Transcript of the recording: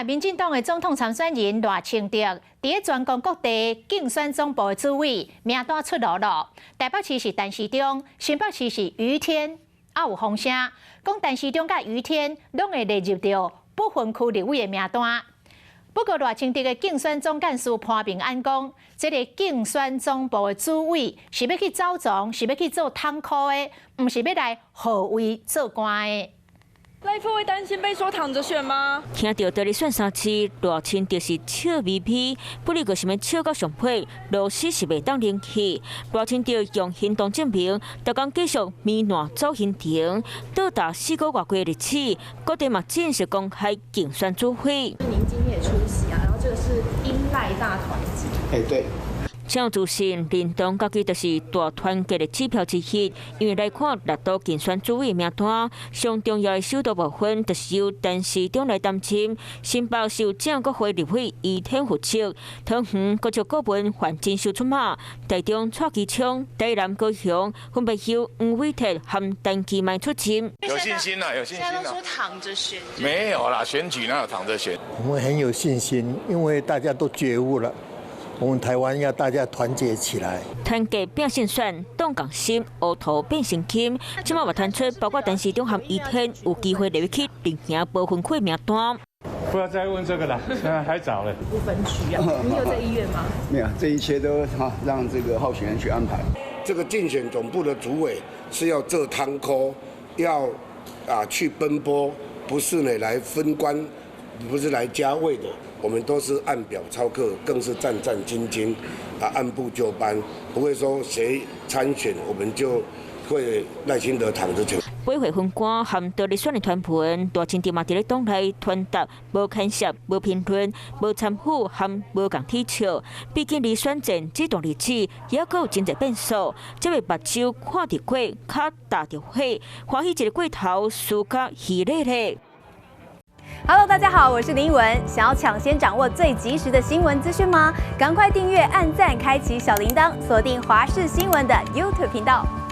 民進黨的總統參選人賴清德，佇咧全國各地競選總部的主委名單出爐囉。台北市是陳時中，新北市是余天，啊有風聲講陳時中佮余天攏會列入著不分區立委的名單。不過賴清德的競選總幹事潘孟安講，這个競選總部的主委是欲去走傱，是欲去做桶箍的，毋是欲來號位做官的。賴副會擔心被說躺著選嗎？聽著佇咧選三市，賴清德是笑眯眯，不過啥物笑到上尾，螺絲是袂當冷去。賴清德用行動證明，逐工繼續瀰漫走行程，到達4個外過日子，各地嘛正式公開競選主委。您今天也出席啊，然後這個是英賴大團結。哎，對。這樣自信，認同家己就是大團結的指標之一。因為來看六都競選主委名單，上重要的首都部分，就是由陳時中來擔任。新北是由前國會立委余天負責，桃園閣藉顧問范進修出馬，台中蔡其昌，台南高雄分別由黃偉哲和陳其邁出陣。有信心啦，有信心啦。現在都說躺著選，沒有啦，選舉哪有躺著選？我們很有信心，因為大家都覺悟了。我們台灣要大家團結起來。團結拼勝選，黨共心，烏塗變成金。這擺嘛傳出，包括陳時中和余天有機會入去陣營無分區名單。不要再問這個了，現在還早嘞。不分區啊，你有這意願嗎？沒有，這一切都哈讓這個候選人去安排。這個競選總部的主委是要做桶箍，要啊去奔波，不是呢來分官，不是來加位的。我們都是按表操課，更是戰戰兢兢，啊，按部就班，不會說誰參選，我們就會賴清德躺著選。委會分官和獨立選的傳聞，賴清德嘛佇咧黨內傳達，無牽涉、無評論、無參與和無共體笑。畢竟離選戰這段日子，猶閣有真濟變數。這位目睭看著過，跤踏著火，歡喜一個過頭，輸甲稀咧咧。 Hello，大家好，我是林文。想要搶先掌握最及時的新聞資訊嗎？趕快訂閱、按讚、開啟小鈴鐺，鎖定華視新聞的 YouTube 頻道。